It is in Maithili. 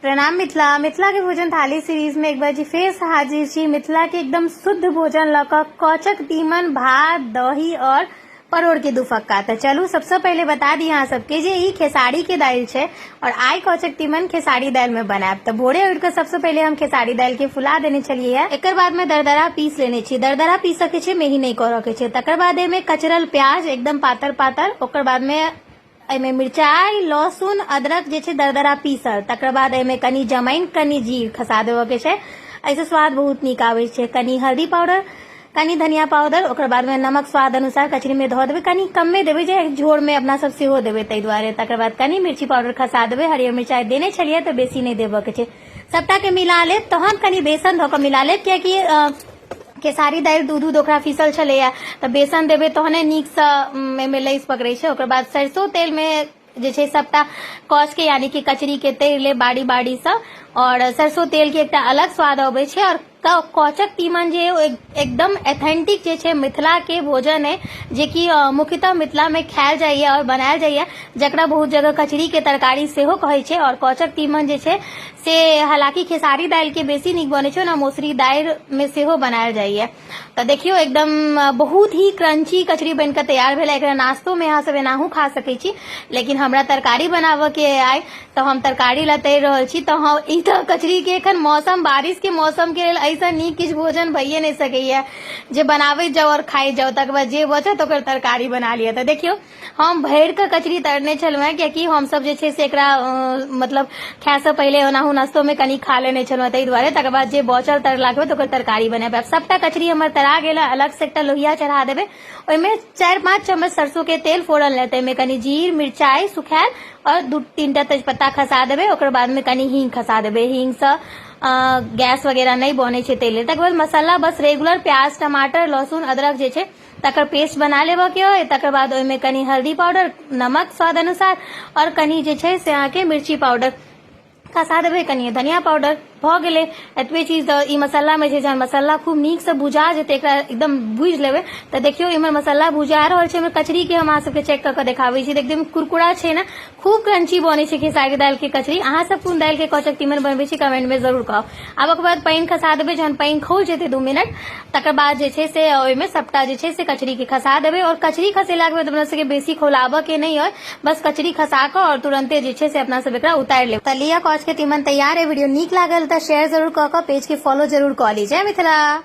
प्रणाम मिथिला। मिथिला के भोजन थाली सीरीज में एक बार जी फेर से हाजिर छी। मिथिला के एकदम शुद्ध भोजन लऽ कऽ कौचक तीमन, भात, दही और परोड़ के दुफक्का। तऽ चलू सबसे पहिले बता दी अहाँ सबके जे ई खेसारी के दालि छै और आइ कौचक तीमन खेसारी दालि में बनायब। तऽ भोरे उठि कऽ सबसे पहिले हम खेसारी दालि के फुला देने छलियै है। एकर बाद में दरदरा पीस लेने छी। दरदरा पीसऽ के छै, मेही नहि करऽ के छै। तकर बाद एहिमे कचरल प्याज एकदम पातर पातर, ओकर बाद में एहिमे मिरचाइ, लहसुन, अदरक जे छै दरदरा पीसल, तकर बाद एहिमे कनि जमाइन, कनि जीर खसा देबऽके छै। एहिसँ स्वाद बहुत नीक आबै छै। कनि हल्दी पाउडर, कनि धनिया पाउडर, ओकर बादमे नमक स्वाद अनुसार कचरीमे धऽ देबै। कनि कमे देबै जे झोरमे अपना सब सेहो देबै ताहि दुआरे। तकर बाद कनि मिर्ची पाउडर खसा देबै। हरियर मिरचाइ देने छलियै तऽ बेसी नहि देबऽके छै। सबटाके मिला लेब, तहन कनि बेसन धऽ कऽ मिला लेब, कियाकि खेसारी दालि दूध उध ओकरा फीसल छलैया तऽ बेसन देबै तहने नीकसँ एहिमे लैस पकड़ै छै। ओकर बाद सरिसो तेलमे जे छै सबटा कस के यानी कि कचरी के तैर ले बारी बारीसँ, और सरसो तेल के एकटा अलग स्वाद अबै छै। और कौचक तीमन जे एकदम एथेंटिक जे छै मिथिला के भोजन है, जे कि मुख्यतः मिथिला में खायल जाइए और बनायल जाइए, जकरा बहुत जगह कचरी के तरकारी सेहो कहै छै। और कौचक तीमन जे छै से हालांकि खेसारी दालि के बेसी नीक बनै छै, ओना मौसरी दालि में सेहो बनायल जाइए। तऽ देखियौ एकदम बहुत ही क्रंची कचरी बनि कऽ तैयार भेल। एकरा नाश्तो में अहाँ सब एनाहु खा सकै छी, लेकिन हमरा तरकारी बनाबऽ के आइ तऽ हम तरकारी लए तैर रहल छी। तऽ हम ई तऽ कचरी के एखन मौसम, बारिश के मौसम के लेल एहिसँ नीक किछु भोजन भइए नहि सकैया जे बनाबैत जाउ आओर खाइत जाउ, तकर बाद जे बचत ओकर तरकारी बना लिअ। तऽ देखियौ हम भरि कऽ कचरी तरने छलहुँ हेँ, कियाकि हमसभ जे छै से एकरा मतलब खायसँ पहिले ओनाहु नाश्तोमे कनि खा लेने छलहुँ हेँ ताहि दुआरे। तकर बाद जे बचल तरलाके बाद ओकर तरकारी बनेबै। आब सभटा कचरी हमर तरा गेल। अलगसँ एकटा लोहिया चढ़ा देबै, ओहिमे 4-5 चम्मच सरसोके तेल फोड़न लेतै, ताहिमे कनि जीर, मिरचाइ सुखायल आओर 2-3 टा तेजपत्ता खसा देबै। ओकर बादमे कनि हींग खसा देबै। हींगसँ गैस वगैरह नहि बनै छै ताहि लेल। तकर बाद मसाला बस रेगुलर प्याज, टमाटर, लहसुन, अदरक जे छै तकर पेस्ट बना लेबऽके अइ। तकर बाद ओहिमे कनि हल्दी पाउडर, नमक स्वाद अनुसार आओर कनि जे छै से अहाँके मिर्ची पाउडर खसा देबै, कनि धनिया पाउडर, भऽ गेलै। एतबे चीज दऽ ई मसालामे छै। जहन मसाला खूब नीकसँ भुजा जेतै, एकरा एकदम भूजि लेबै। तऽ देखियौ इम्हर मसाला भुजा रहल छै, इम्हर कचरीके हम अहाँ सबके चेक कऽ कऽ देखाबै छी। एकदम कुरकुरा छै ने, खूब क्रंची बनै छै खेसारी दालिके कचरी। अहाँ सब कोन दालिके कचक तीमन बनबै छी, कमेंटमे जरूर कहब। आब ओकर बाद पानि खसा देबै। जहन पानि खौल जेतै 2 मिनट, तकर बाद जे छै से ओहिमे सबटा जे छै से कचरीके खसा देबै। और कचरी खसेलाके बाद अपना सबके बेसी खौलाबऽ के नहि अइ, बस कचरी खसा कऽ और तुरंते जे छै से अपना सब एकरा उतारि लेब। तऽ लिअ, कौच के तीमन तैयार है। वीडियो नीक लागल तऽ शेयर जरूर कऽ कऽ पेज के फॉलो जरूर कऽ ली। जय मिथिला।